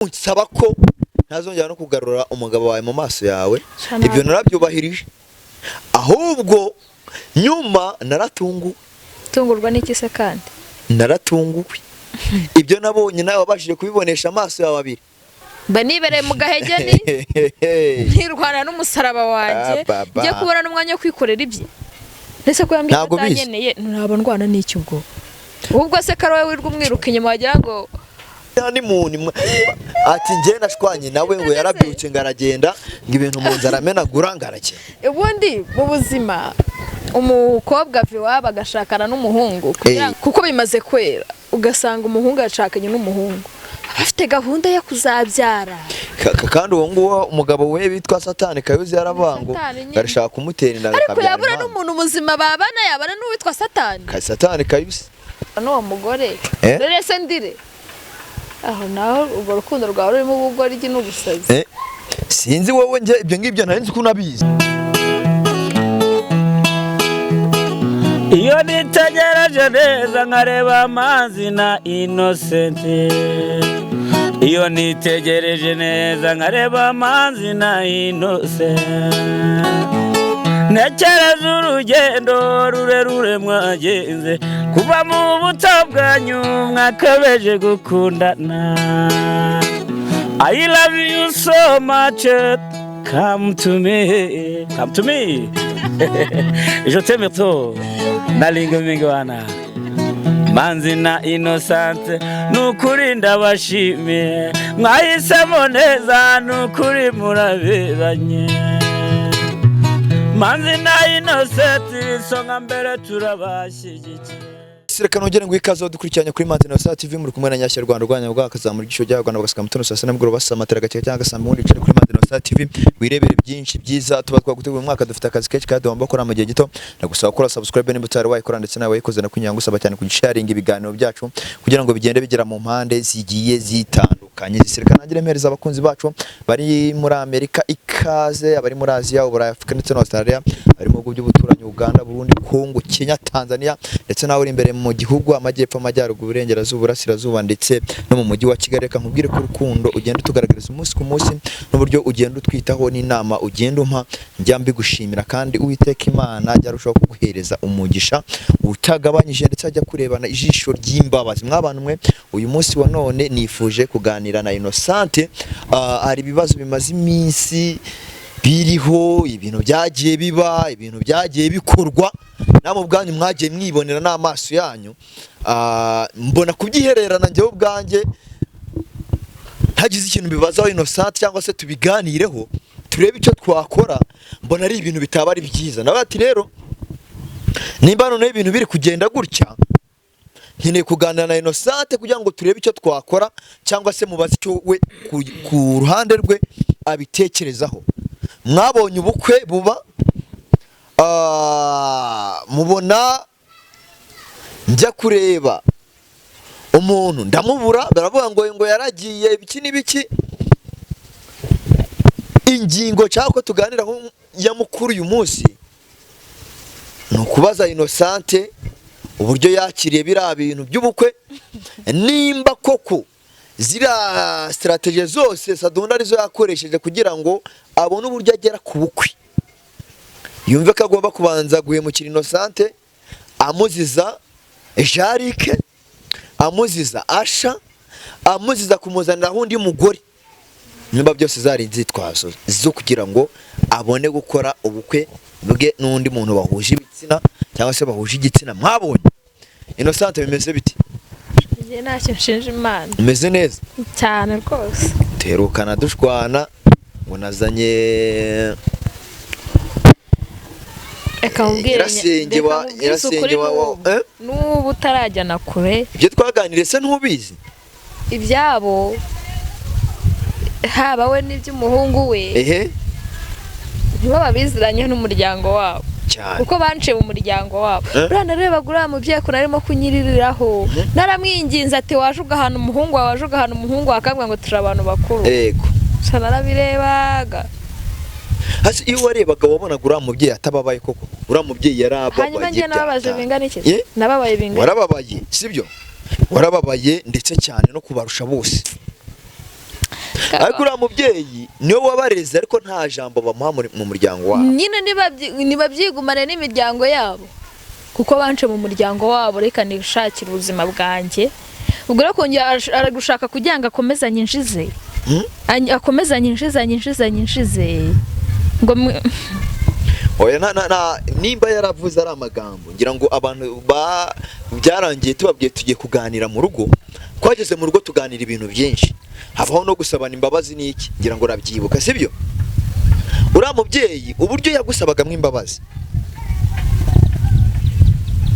Unsaba ko ntazongera no kugarura umugabo wawe mu maso yawe. Shana. Ibyo narabyubahirije, ahubwo nyuma naratunguwe. Tungurwa n'iki se kandi? Naratunguwe, ibyo nabonye nawe wabashije kubibonesha amaso yawe abiri. Mba nibereye mu gahegeni, ntirwana n'umusaraba wanjye. Ah, baba. Njye kubona n'umwanya wo kwikorera ibye, ndetse ko yambwiye ko Ntabwo ubizi. atanyeneye, ntabwo ndwana n'iki ubwo? Ubwo se ko ari wowe wirwa umwiruka inyuma wagira ngo Ni muntu ati njye nashwanye nawe, ngo yarabyutse ngo aragenda, ngo ibintu mu nzu aramenagura, ngo aragenda. Ubundi mu buzima umukobwa ava iwabo agashakana n'umuhungu kuko bimaze kwera, ugasanga umuhungu yashakanye n'umuhungu aba afite gahunda yo kuzabyara. Kandi uwo nguwo umugabo we witwa Satani Kayuzi yaravuga ngo Satani nyine. arashaka kumutera inda Ariko akabyara yabura impanga. n'umuntu muzima babana, yabana n'uwitwa Satani. Satani Kayuzi. N'uwo mugore. Eh? Rero se ndire aho naho urwo rukundo rwawe rurimo ubugoryi n'ubusazi. Sinzi wowe, njye ibyo ngibyo nari nzi ko unabizi. Iyo nitegereje neza nkareba amazi na Inosenti, iyo nitegereje neza nkareba amazi na Inosenti, ntekereza urugendo rurerure mwagenze kuva mu buto bwanyu mwakabeje gukundana. I love you so much, come to me, come to me, je t'aime trop. Nalinga mingi wana Manzi na Innocent, nukuri ndabashimiye, mwahisemo neza, nukuri muraberanye. Manzi na Innocent, isonga mbere, turabashyigikiye. Reka nongere ngo ikaze dukurikiranye kuri Manzi na TV, muri kumwe na Nyashya Rwanda rwanya rwa akazamura igisho rya Rwanda bagasika mutono saa sita nimugoroba basamatera gake cyangwa gasamba, ubundi wicare kuri Manzi na TV wirebere byinshi byiza tuba twaguteguye. Uyu mwaka dufite akazi kenshi kandi tugomba gukora mu gihe gito. Ndagusaba gukora subscribe niba utari wayikora, ndetse nawe wayikoze nakunyanga gusaba cyane kugisharinga ibiganiro byacu kugira ngo bigende bigera mu mpande zigiye zitandukanye. Zisirika nangire mpereza abakunzi bacu bari muri Amerika ikaze, abari muri Aziya, Uburayi, Afurika ndetse na Australia, abari mu bihugu by'ubuturanyi, Uganda, Burundi, Congo, Kenya, Tanzania, ndetse nawe uri imbere mu gihugu, amajyepfo, amajyaruguru, uburengerazuba, uburasirazuba ndetse no mu mujyi wa Kigali. Reka nkubwire ko urukundo ugenda utugaragariza umunsi ku munsi n'uburyo ugenda utwitaho n'inama ugenda umpa njya mbigushimira, kandi Uwiteka Imana ajya arushaho kuguhereza umugisha utagabanyije, ndetse ajya kurebana ijisho ry'imbabazi. Mwabantu mwe, uyu munsi wa none nifuje kuganira na Innocente. Hari ibibazo bimaze iminsi biriho, ibintu byagiye biba, ibintu byagiye bikorwa, namwe ubwanyu mwagiye mwibonera n'amaso yanyu. Mbona kubyihererana njyewe ubwanjye ntagize ikintu bibazaho Innocent cyangwa se tubiganireho turebe icyo twakora, mbona ari ibintu bitaba ari byiza. Nawe ati rero nimba noneho ibintu biri kugenda gutya, nkeneye kuganira na Innocent kugira ngo turebe icyo twakora cyangwa se mubaze icyo we ku ruhande rwe abitekerezaho. Mwabonye ubukwe buba, mubona njya kureba umuntu ndamubura, baravuga ngo yaragiye, ibiki n'ibiki. Ingingo nshaka ko tuganiraho ya mukuru uyu munsi ni ukubaza Innocente uburyo yakiriye biriya bintu by'ubukwe, nimba koko ziriya strategy zose Sadunda arizo yakoresheje kugira ngo abone uburyo agera ku bukwe, yumve ko agomba kubanza guhemukira Innocente amuziza Jarike, amuziza Asha, amuziza kumuzaniraho undi mugore, nimba byose zari inzitwazo zo kugira ngo abone gukora ubukwe bwe n'undi muntu bahuje ibitsina cyangwa se bahuje igitsina mwabonye. Innocente, bimeze biti? Njye ntacyo nshinja Imana. Umeze neza? Cyane rwose. Terukana dushwana ngo nazanye Reka nkubwire. Nyirasenge Reka nkubwize nyirasenge ukuri. wa eh? N'ubu utarajyana kure. Ibyo twaganiriye se ntubizi? Ibyabo, haba we n'iby'umuhungu we, nibo babiziranye n'umuryango wabo. Cyane. Kuko banciye mu muryango wabo. Eh? Buriya narebaga uriya mubyeyi ukuntu arimo kunyiririraho, naramwinginze ati waje ugahana umuhungu wawe, waje ugahana umuhungu wawe, akambwira ngo turi abantu bakuru. Gusa narabirebaga. Hasi iyo warebaga wabonaga uriya mubyeyi atababaye koko? Uriya mubyeyi yarababaye. Hanyuma njye nababaje bingana iki? Eh? Nababaye bingana? Warababaye, sibyo? Warababaye ndetse cyane no kubarusha bose. Ariko uriya mubyeyi niwe wabareze, ariko nta jambo bamuha mu muryango wabo. Nyine nibabyigumane n'imiryango yabo, kuko bance mu muryango wabo. Reka nishakire ubuzima bwanjye. Ubwo rero kongera aragushaka kugira ngo akomeze anyinjize, akomeze anyinjize, anyinjize, anyinjize ngo Oya, na nimba yaravuze ari amagambo, ngira ngo abantu ba byarangiye tubabwiye tugiye kuganira mu rugo. Twageze mu rugo tuganira ibintu byinshi, habaho no gusabana imbabazi n'iki, ngira ngo urabyibuka, sibyo? Uriya mubyeyi uburyo yagusabagamo imbabazi,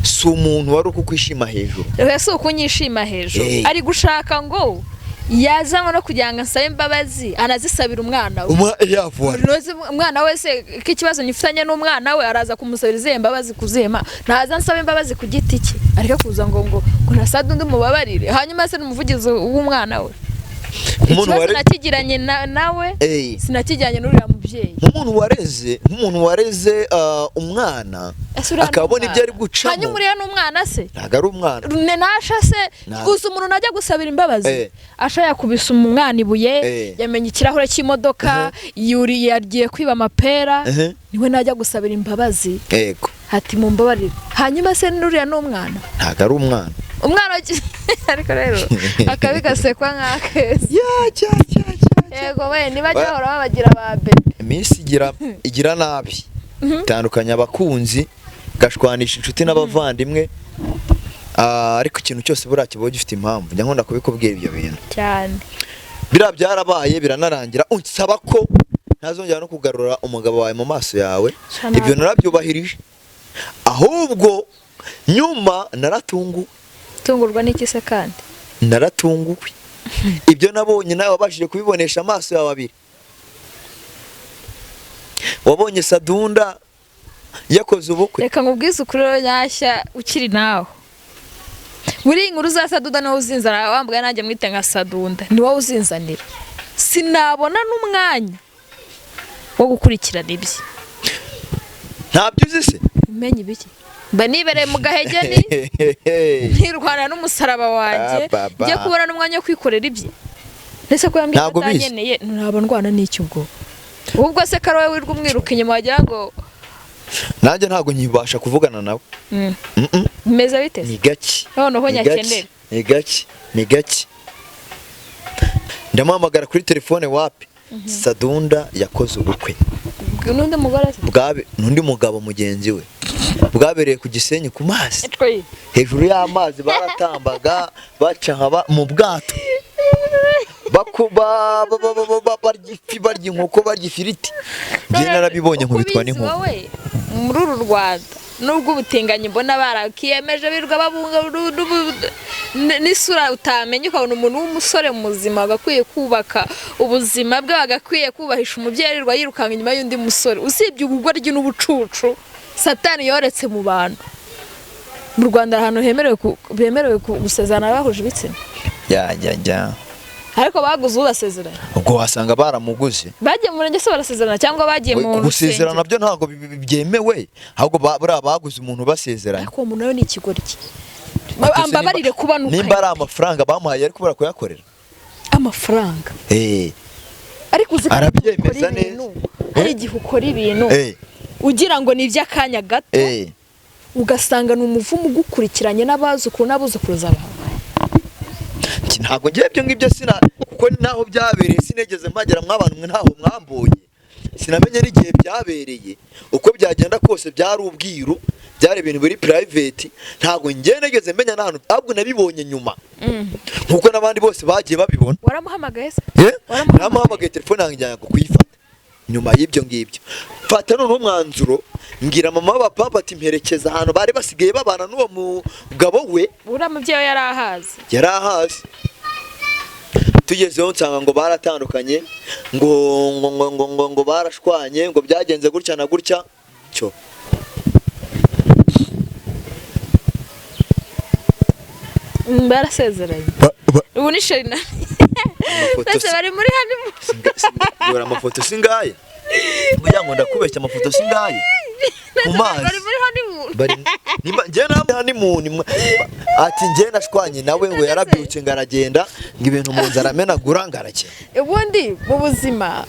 si umuntu wari ukukwishima hejuru. Oya, si ukunyishima hejuru. Ari gushaka ngo yazanwe no kugira ngo ansabe imbabazi, anazisabira umwana we. Yavuga. Rose, umwana wese ko ikibazo nyifitanye n'umwana we, araza kumusabira izihe mbabazi? Kuzihema ntaza ansaba imbabazi ku giti cye, ariko kuza ngo nasade undi mubabarire, hanyuma se n'umuvugizi w'umwana we. Nk'umuntu Ikibazo nakigiranye nawe, sinakijyanye n'uriya mubyeyi. Nk'umuntu wareze umwana, Ese uriya ni akabona ibyo ari umwana? gucamo. Hanyuma uriya ni umwana se? Ntabwo ari umwana. Ne nasha se? Gusa umuntu najya gusabira imbabazi, asha yakubise umwana ibuye, yamenye ikirahure cy'imodoka, yuriye yagiye kwiba amapera, niwe najya gusabira imbabazi ati mumbabarire. Hanyuma se n'uriya ni umwana? Ntabwo ari umwana. Umwana ariko rero akabi gasekwa nk'akeza. Ya cya cya cya. Yego we, nibajya bahora babagira ba bebe. Iminsi igira nabi, itandukanya abakunzi, igashwanisha inshuti n'abavandimwe. Ariko ikintu cyose buriya kibaho gifite impamvu. Njya nkunda kubikubwira ibyo bintu. Cyane. Biriya byarabaye, biranarangira, unsaba ko ntazongera no kugarura umugabo wawe mu maso yawe. Shana. Ibyo narabyubahirije, ahubwo nyuma naratunguwe. Tungurwa n'iki se kandi? Naratunguwe, ibyo nabonye nawe wabashije kubibonesha amaso yawe abiri. Wabonye Sadunda yakoze ubukwe. Reka nkubwize ukuri rero, Nyashya, ukiri nawe muri iyi nkuru za Sadunda, niwowe uzinzanira. Wambwaye nanjye mwite nka Sadunda, ni wowe uzinzanira. Sinabona n'umwanya wo gukurikirana ibye. Ntabyo uzi se? Umenye ibiki? Mba nibereye mu gahegeni, ntirwana n'umusaraba wanjye. Ah, baba. Njye kubona n'umwanya wo kwikorera ibye, ndetse ko yambwiye ko Ntabwo ubizi. atanyeneye, ntabwo ndwana n'iki ubwo? Ubwo se ko ari wowe wirwa umwiruka inyuma wagira ngo Nanjye ntabwo nkibasha kuvugana nawe. Mm-mm. Bimeze bite se? Ni gake. Noneho Ni gake, nyakenere. ni gake, ni gake. Ndamuhamagara kuri telefone, wapi. Sadunda yakoze ubukwe. N'undi mugore se? Bwabe n'undi mugabo mugenzi we, bwabereye ku Gisenyi ku mazi. Twe. Hejuru y'amazi baratambaga, baca nkaba mu bwato, barya ifi, barya inkoko, barya ifiriti. Njye narabibonye nkubitwa Uko ubizi n'inkuba. wowe, muri uru Rwanda, nubwo ubutinganyi mbona barakiyemeje, birirwa babunga n'isura utamenya, ukabona umuntu w'umusore muzima wagakwiye kubaka ubuzima bwe, wagakwiye kubahisha umubyeyi, yirirwa yirukanka inyuma y'undi musore. Usibye ubugoryi n'ubucucu Satani yoretse mu bantu, mu Rwanda ahantu bemerewe gusezerana bahuje ibitsina? Ya ya ya. Ariko baguze ubasezeranye. Ubwo wasanga baramuguze. Bagiye mu murenge se barasezerana, cyangwa bagiye mu Gusezerana rusengero? Nabyo ntabwo byemewe, ahubwo buriya baguze umuntu basezeranye. Ariko uwo muntu nawe ni ikigoryi. Ati se Ambabarire kuba nuka. Nimba ari amafaranga bamuhaye, ariko kubera kuyakorera. Amafaranga. Ariko uzi ko Arabyemeza ukora ibintu, neza. hari igihe ukora ibintu ugira ngo ni iby'akanya gato, ugasanga ni umuvumo ugukurikiranye n'abazukuru n'abuzukuruza bawe. Ntabwo ngiye ibyo ngibyo, sina kuko naho byabereye sinigeze mpagera. Mw'abantu mwe, ntaho mwambonye, sinamenye n'igihe byabereye. Uko byagenda kose byari ubwiru, byari ibintu biri private. Ntabwo ngiye nigeze menya n'ahantu, ahubwo nabibonye nyuma nkuko n'abandi bose bagiye babibona. Waramuhamagaye se? Eh? Waramuhamagaye? Naramuhamagaye, telefone yanjye njyana kuyifata nyuma y'ibyo ngibyo. Mfata noneho umwanzuro, mbwira mama w'abapapa ati mperekeza ahantu bari basigaye babana n'uwo mugabo we. Uriya mubyeyi we yari ahazi? Yari ahazi. Tugezeho nsanga ngo baratandukanye, ngo ngo ngo ngo ngo ngo barashwanye, ngo byagenze gutya na gutya cyo. Barasezeranye ubu ni sherina. Amafoto Mbese bari muri hano. Dore amafoto singaya, kugira ngo ndakubeshya, amafoto singaya mu mazi. Bari muri honeymoon. Bari nimba njye na ni muntu ati njye nashwanye nawe ngo yarabyutse ngo aragenda ngo ibintu mu nzara amenagura ngo arakena. Ubundi mu buzima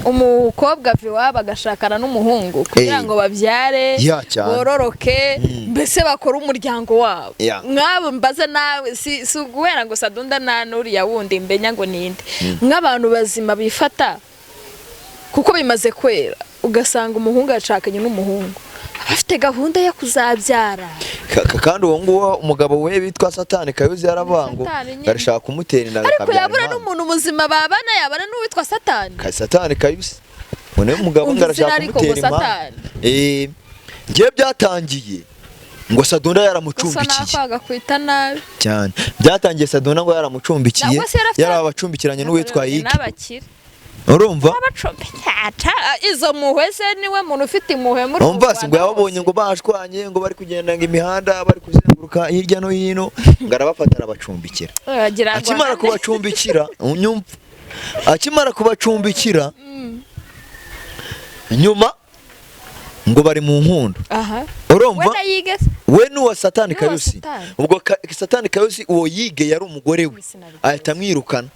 umukobwa ava iwabo agashakana n'umuhungu kugira ngo babyare, Ya, cyane. bororoke, mbese bakore umuryango wabo. Ya. Mwabo mbaze nawe, si uguhera ngo Sadunda na nuriya wundi mbenya ngo ninde, nk'abantu bazima bifata kuko bimaze kwera, ugasanga umuhungu yashakanye n'umuhungu aba afite gahunda yo kuzabyara. Kandi uwo nguwo umugabo we witwa Satani Kayuzi yaravuga ngo Satani nyine. arashaka kumutera inda Ariko akabyara yabura impanga. n'umuntu muzima babana, yabana n'uwitwa Satani. Satani Kayuzi ngo niwe mugabo ngo Umva arashaka izina ariko ngo kumutera impanga. Satani. Njyewe byatangiye ngo Sadunda Gusa yaramucumbikiye nakwanga kwita nabi. Cyane byatangiye Sadunda ngo yaramucumbikiye, Ntabwo se yarafite- yarabacumbikiranye n'uwitwa Yige. N'abakire Urumva? Abacumbikira izo mpuhwe se, niwe muntu ufite impuhwe muri Umva uru se ngo Rwanda yababonye hose. ngo bashwanye, ngo bari kugenda ngo imihanda bari kuzenguruka hirya no hino, ngo arabafata arabacumbikira. Wagira ngo Akimara kubacumbikira, unyumva, akimara kubacumbikira nyuma ngo bari mu nkundo. Aha. Urumva? We na Yige se? We n'uwa Satani N'uwa Kayusi. Satani. Ubwo Satani Kayusi uwo Yige yari umugore we, Sinabikoze. ahita amwirukana.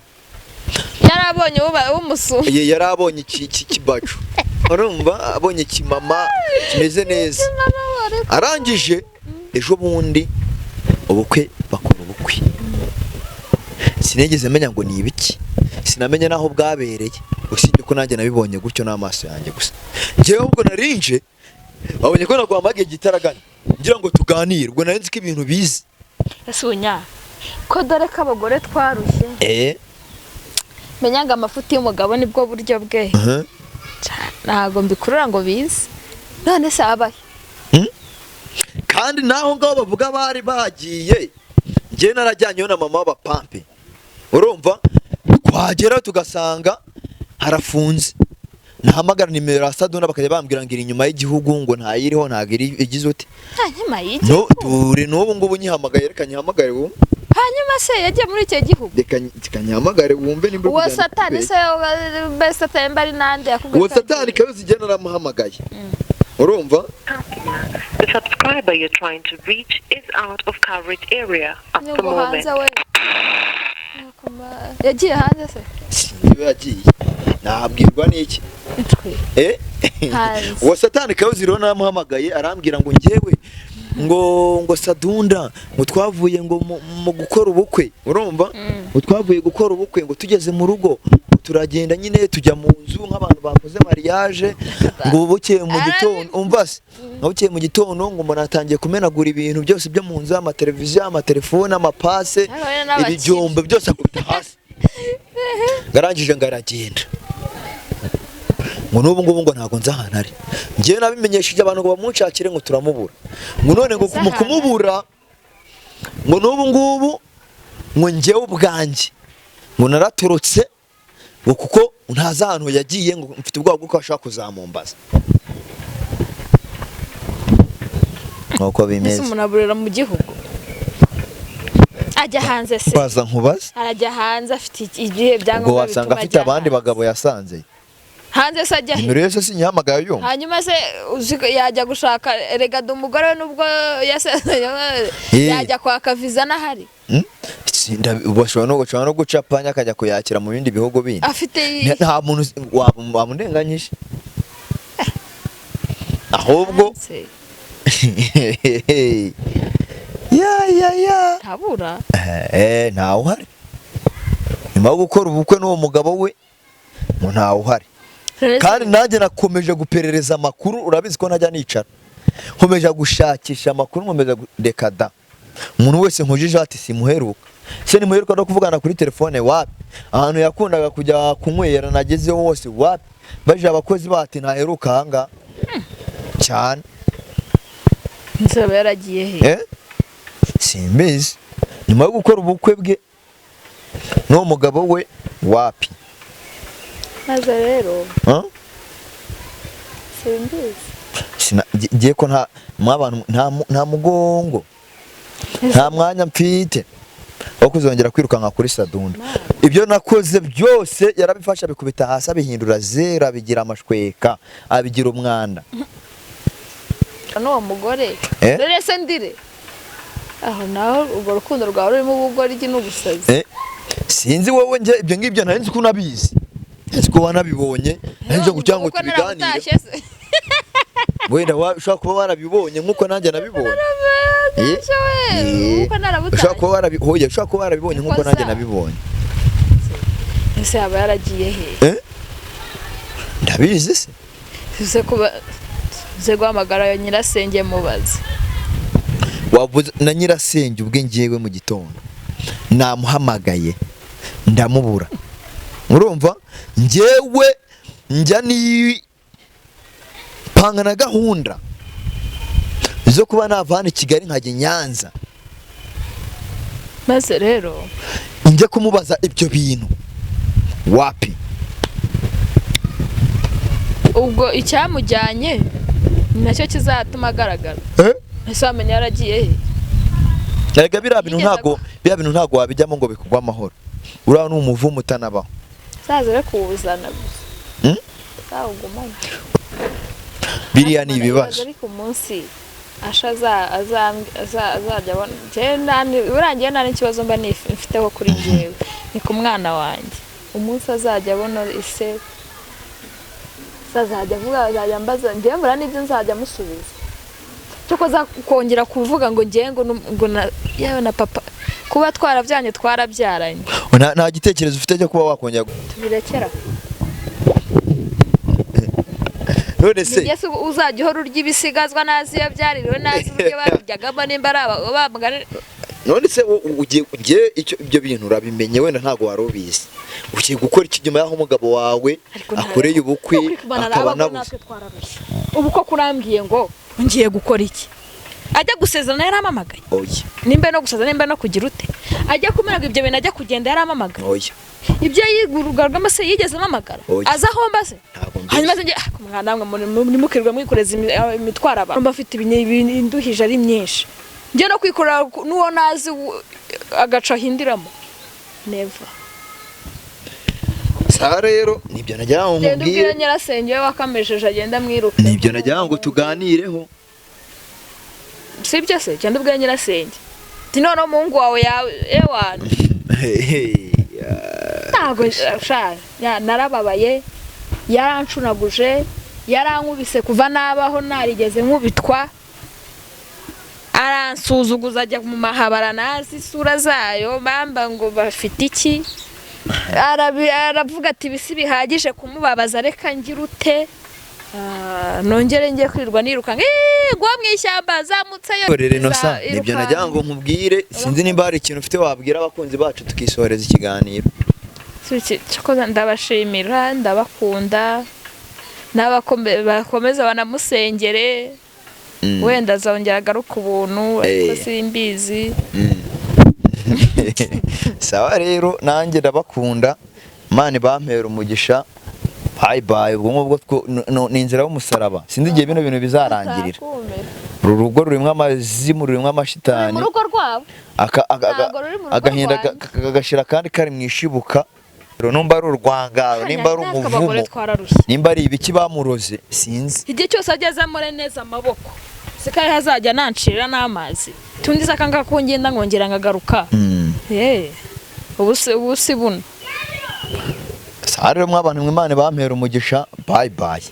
Yarabonye w'umusumba. Ye yari abonye iki kibacu, urumva, abonye ikimama kimeze neza. Arangije ejo bundi ubukwe, bakora ubukwe, sinigeze menya ngo ni ibiki, sinamenye n'aho bwabereye, usibye ko nanjye nabibonye gutyo n'amaso yanjye gusa. Njyewe ubwo narinje babonye ko naguhamagaye igitaraganya ngira ngo tuganire, ubwo nari nzi ko ibintu bizi. Ese unya ko dore ko abagore twarushye, menya ngo amafuti y'umugabo nibwo buryo bwe. Ntabwo mbikurura ngo bize, none se abahe? Kandi naho ngaho bavuga bari bagiye, njyewe narajyanyeyo na mama w'abapampe, urumva, twagera tugasanga harafunze, nahamagara nimero ya Saduna bakajya bambwira ngo iri inyuma y'igihugu, ngo ntayiriho, ntabwo iri igize ute. Hanyuma No y'igihugu? dore n'ubu ngubu nyihamagaye, reka nyihamagare wumve. Hanyuma se yagiye muri icyo gihugu? Reka nyihamagare wumve nimba uri Uwo kujyana Satani kubeshya. se, mbese Satani mba ari nande yakubwiye Uwo ko Satani yagiye? Kayuzi igenda naramuhamagaye, urumva. The subscriber you're trying to reach is out of coverage area at the Ngo moment. hanze we, yagiye hanze se? Sinzi yagiye, nabwirwa n'iki? Ntwe. Hanze. Uwo Satani Kayuzi rero naramuhamagaye, arambwira ngo njyewe ngo Sadunda ngo twavuye ngo mu gukora ubukwe, urumva, ngo twavuye gukora ubukwe, ngo tugeze mu rugo ngo turagenda nyine tujya mu nzu nk'abantu bakoze mariage, ngo bukeye mu gitondo, umva se, ngo bukeye mu gitondo ngo umuntu atangiye kumenagura ibintu byose byo mu nzu, amateleviziyo, amatelefone, amapase, Ariko n'abakire. ibibyombo byose akubita hasi, ngarangije ngo aragenda, ngo n'ubu ngubu ngo ntabwo nzi ahantu ari. Njyewe nabimenyesheje abantu ngo bamunshakire, ngo turamubura, ngo none ngo Nzi mu ahantu kumubura, ngo n'ubu ngubu ngo njyewe ubwanjye ngo naratorotse, ngo kuko ntazi ahantu yagiye, ngo mfite ubwoba bw'uko ashobora kuzamumbaza nk'uko Ese bimeze. umuntu aburira mu gihugu ajya hanze se? Baza nkubaze. Arajya hanze afite ibihe Ubwo byangombwa wasanga bituma afite ajya abandi hanze? bagabo yasanze. Hanze se ajya he? Nimero yose sinyihamagaye yumva. Hanyuma se uzi ko yajya gushaka erega da umugore we nubwo yasezeranye, yajya kwaka viza n'ahari? Bashobora no guca panya akajya kuyakira mu bindi bihugu bindi. Afite Nta muntu wamundenganyije ahubwo. Hanze. Ya ya ya. Ntabura. Ntawe uhari nyuma yo gukora ubukwe n'uwo mugabo we, ngo ntawe uhari. Kandi nanjye nakomeje guperereza amakuru, urabizi ko ntajya nicara, nkomeje gushakisha amakuru, nkomeza reka da, umuntu wese nkujije ati simuheruka se, nimuheruka no kuvugana kuri telefone wapi, ahantu yakundaga kujya kunywera nagezeho hose wapi, baje abakozi bati ntaheruka ahangaha cyane. Nzaba yaragiye he? Simbizi, nyuma yo gukora ubukwe bwe n'uwo mugabo we wapi. Maze rero Huh? simbizi. Ngiye ko nta mwabantu, nta mugongo, nta mwanya mfite wo kuzongera kwirukanka kuri Sadunda. Ibyo nakoze byose yarabifashe abikubita hasi, abihindura zero, abigira amashweka, abigira umwanda. N'uwo mugore Eh? rero se ndire aho nawe urwo rukundo rwawe rurimo ubugoryi n'ubusazi. Sinzi wowe, njye ibyo ngibyo nari nzi ko unabizi, nzi ko wanabibonye, nari nzi kugira ngo Kuko tubiganire. narabutashye se. Wenda ushobora kuba warabibonye nk'uko nanjye nabibonye. Narabutashye we. Kuko narabutashye. Ushobora kuba hoya, ushobora kuba warabibonye nk'uko Kosa. nanjye nabibonye. Ese yaba yaragiye he? Ndabizi se? Uze kuba uze guhamagara nyirasenge mubaze. Wavuze na nyirasenge ubwe. Ngewe mu gitondo namuhamagaye ndamubura. Urumva, ngewe njya ni panga na gahunda zo kuba nava hano i Kigali nkajya i Nyanza, Maze rero njye kumubaza ibyo bintu, wapi. Ubwo icyamujyanye ni nacyo kizatuma agaragara. Ese wamenya yaragiye he? Erega biriya bintu Yigeze ntago, biriya bintu ntago wabijyamo ngo bikugwe amahoro. Uriya ni umuvumo utanabaho. Saza rero kuwuzana gusa. Zawugumane. Biriya ni ibibazo. Ariko umunsi asha azajya abona, njyewe buriya njyewe nta n'ikibazo mba mfiteho kuri njyewe, ni ku mwana wanjye. Umunsi azajya abona ise, se azajya avuga, azajya ambaza, njyewe mbura n'ibyo nzajya amusubiza cyo koza kongera kuvuga ngo njyewe ngo ngo na yewe na papa kuba twarabyanye, twarabyaranye. Nta gitekerezo ufite cyo kuba wakongera Tubirekera. None se Nijye se uzajya uhora urya ibisigazwa, nazi iyo byaririwe, nazi uburyo babiryagamo, nimba ari aba bamugani? None se ugiye icyo, ibyo bintu urabimenye, wenda ntabwo wari ubizi, ugiye gukora iki nyuma y'aho umugabo wawe Ariko nta- akoreye ubukwe Ukuri kubana akaba n'abagore anabuze? Natwe twararushye. Ubu ko kurambwiye ngo ngiye gukora iki? Ajya gusezerana yarampamagaye? Oya. Nimba no gusezerana, nimba no kugira ute, ajya kumenagwa ibyo bintu, ajya kugenda yarampamagaye? Oya. Ibyo yigurugamo se yigeze ampamagara? Oya. Aza aho mbaze? Ntabwo mbizi. Hanyuma se njye, ah, mwana namwe murimukirwa mwikoreza imitwaro abantu mba afite ibinduhije ari myinshi, njye no kwikorera n'uwo nazi agaca ahindiramo, never. Sawa rero, nibyo nagira ngo Genda ubwire nkubwire. nyirasenge we wakamejeje agenda amwiruke. Nibyo nagira ngo tuganireho. Sibyo se? Genda ubwire nyirasenge ati noneho umuhungu wawe yawe ewana. Ntabwo sha narababaye, yarancunaguje, yarankubise kuva nabaho narigeze nkubitwa, aransuzuguza, ajya mu mahabara nazi isura zayo bamba ngo bafite iki. Aravuga ati ibisi bihagije kumubabaza, reka ngira ute. Ah, nongere njye kwirirwa nirukanka ngwa mu ishyamba zamutseyo. Rero Innocent, nibyo nagira ngo nkubwire. Sinzi nimba hari ikintu ufite wabwira abakunzi bacu tukisohoreza ikiganiro. Cyakoze ndabashimira, ndabakunda, bakomeza banamusengere. Wenda azongera agaruka ubuntu, ariko simbizi. Sawa rero, nanjye ndabakunda, Imana bampera umugisha. Bye bye. Ubwo ngubwo ni inzira y'umusaraba, sinzi igihe bino bintu bizarangirira. Ntakumira. Uru rugo rurimo amazimu, rurimo Ruri amashitani. mu rugo rwabo. Ntabwo ruri mu rugo Agahinda rwanjye. kagashira kandi kari mu ishibuka. Rero nimba ari urwangaro, nimba ari Natwe abagore umuvumo, twararushye. nimba ari ibiki bamuroze, sinzi. Igihe cyose ageze amore neza amaboko sikari hazajya nancirira n'amazi tundi se akanga ko ngenda nkongera nkagaruka. Ubu si buno. Sawa rero, mw'abantu mwe, Imana bampera umugisha. Bye bye.